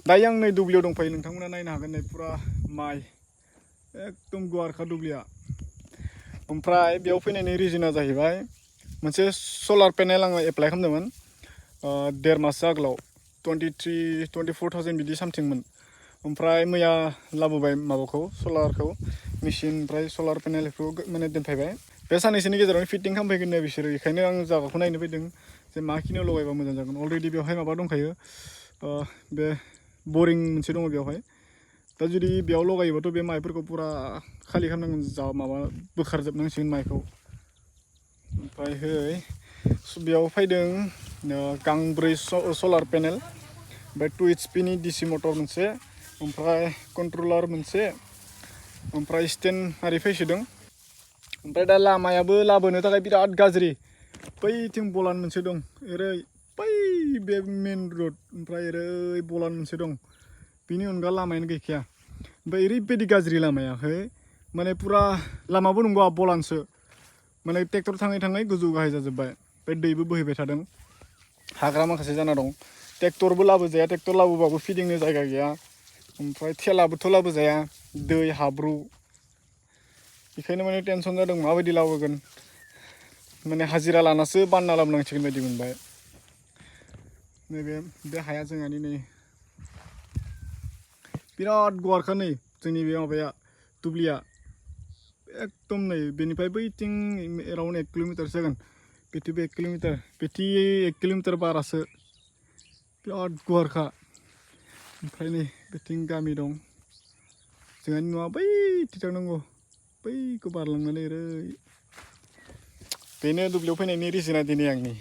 दायो आं नै दुब्लियाव दंफायो नोंथांमोना नायनो हागोन नै पुरा माइ एकदम गुवारखा दुब्लिया ओमफ्राय बेयाव फैनायनि रिजोना जाहैबाय मोनसे सलार पेनेल आङो एप्लाइ खालामदोंमोन 1.5 माससो आगोलाव 24,000 बिदि सामथिंमोन ओमफ्राय मैया लाबोबाय माबाखौ सलारखौ मेचिन ओमफ्राय सलार पेनेलखौ माने दोनफैबाय बे साननैसोनि गेजेरावनो फिटिं खालामफैगोननो बिसोरो बेखायनो आं जायगाखौ नायनो फैदों जे माखिनियाव लगायबा मोजां जागोन अलरेडि बेवहाय माबा दंखायो बे बरिं मोनसे दङ बेवहाय दा जुदि बेयाव लगायोबाथ' बे माइफोरखौ पुरा खालि खालामनांगोन जा माबा बोखारजोबनांसिगोन माइखौ ओमफ्रायहै बेयाव फैदों गांब्रै सलार पेनेल ओमफ्राय 2 HP नि DC मटर मोनसे ओमफ्राय कन्ट्रलार मोनसे ओमफ्राय स्टेन्ड आरि फैसोदों ओमफ्राय दा लामायाबो लाबोनो थाखाय बिराद गाज्रि बैथिं बलान मोनसे दं ओरै बै बे मेन रड ओमफ्राय ओरै बलान मोनसे दं बिनि अनगा लामायानो गैखाया ओमफ्राय ओरैबायदि गाज्रि लामायाहै माने पुरा लामाबो नंगौ बलानसो माने ट्रेक्टर थाङै थाङै गोजौ गाहाय जाजोब्बाय बे दैबो बोहैबाय थादों हाग्रा माखासे जाना दं ट्रेक्टरबो लाबोजाया ट्रेक्टर लाबोबाबो फिदिंनो जायगा गैया ओमफ्राय थेलाबोथ' लाबोजाया दै हाब्रु बेखायनो माने टेनसन जादों माबायदि लाबोगोन माने हाजिरा लानासो बानना लाबोनांसिगोन बायदि मोनबाय नैबे हाया जोंहानि नै बिराद गुवारखा नै जोंनि बे माबाया दुब्लिया एकदम नै बेनिफ्राय बैथिं एराउन्ड 1 किल'मिटारसो जागोन बेथिंबो 1 किल'मिटार बेथि 1 किल'मिटार बारासो बिराद गुवारखा ओमफ्राय नै बेथिं गामि दं जोंहानि न'आ बैथिं थांनांगौ बैखौ बारलांनानै ओरै बेनो दुब्लियाव फैनायनि रिजोना दिनै आंनि